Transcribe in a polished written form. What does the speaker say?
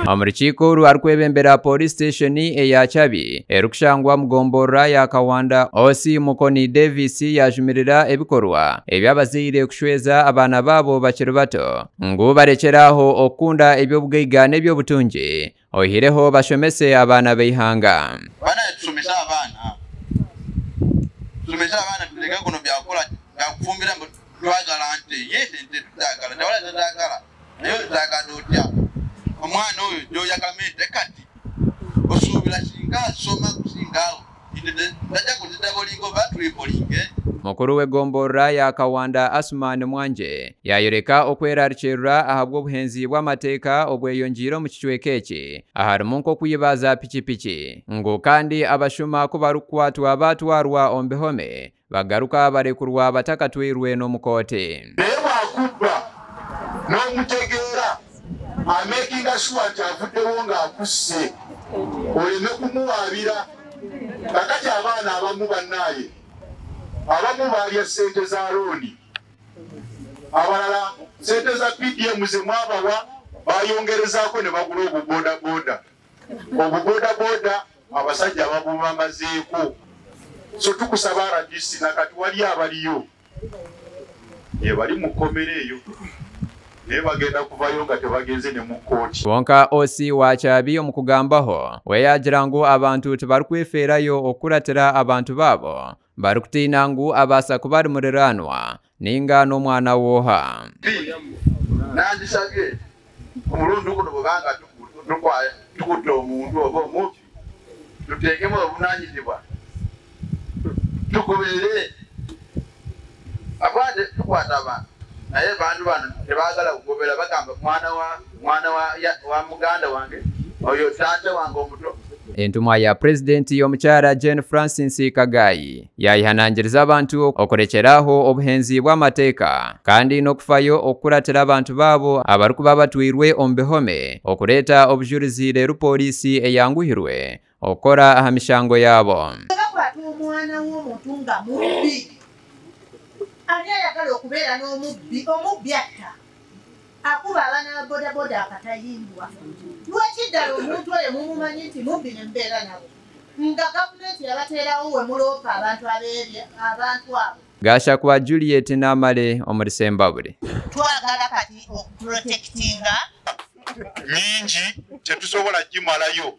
Omu rukiiko oru arikwebembera Police Station eya Kyabi erikushangwa omu gomborora ya Kawanda, OC Mukoni Davis yaajumirira ebikorwa eby'abazaire kushweza abaana baabo bakiri bato ngu barekyere aho okukunda eby'obugaiga n'eby'obutungi oihireho bashomese abaana b'eihanga. Banaye tusomese abaana, tusomese abaana tuleke guno byakukola byakufumbira mbu twagala nte, yes ente tuzagala tewali atazagala naye ozagala otya omwana oyo gyoyagalamu ente kati osuubira singa asoma kusinga awo ente tajja kuzidabolinga oba tripolinge. Mukuru w'egomborora ya Kawanda Asuman Mwanje yaayoreka okwerarikirira ahabw'obuhenzi bw'amateeka obweyongyeire omu kicweka eki aharimu nk'okwiba za pikipiki ngu kandi abashuma ku barikukwatwa baatwarwa omu bihome bagaruka barekurwa batakatwairwe n'omu kooti. Naye bw'akubba n'omutegeera amekinga sure nti avuddewo ng'akusse oleme kumuwaabira. Kakati abaana abamu bannaaye abamu baalya ssente za looni, abalala ssente za PDM ze mwabawa bayongerezaako ne bagula obubodaboda. Obubodaboda abasajja babubamazeeko. So tukusaba RDC nakati wali abaliyo bali mu kkomera eyo naye bagenda kuvayo nga tebagenze ne mu kkooti. Kwonka OC wa Kyabi omu kugambaho we yaagira ngu abantu tibarikwefeerayo okukuratira abantu baabo barikutiina ngu abaasa kuba ari muriraanwa ninga n'omwana w'oha. Nandisabye omulundi guno bwebanga tukutte omuntu oba omubbi tuteekemu obuvunanyizibwa tugoberere akwate tukwata abantu naye bantu bano tebaagala kugobera bagamba mwana wa mwana wa, wa muganda wange oyo taata wange omuto. Entumwa ya Purezidenti omukyara Jane Francis Kagayi yayihanangiriza abantu okurekyeraho obuhenzi bw'amateeka kandi n'okufayo okukuratira abantu baabo abarikuba batwirwe omu bihome okureeta obujurizi reero pooriisi eyanguhirwe okukora aha mishango yaabo. Bakwata omwana w'omuntu nga mubbi, ani ayagala okubeera n'omubbi? Omubbi atta, akuba abaana ba bodaboda akatayimbwa. Lwaki ddala omuntu oyo mumumanyi nti mubbi ne mubeera nabo nga gavumenti yabateerawo we muloopa abantu abeebye abantu abo? Gashakwa Juliet Namale omuri Sembabule. Twagala kati okuprotectinga Nyingi tetusobola gimalayo.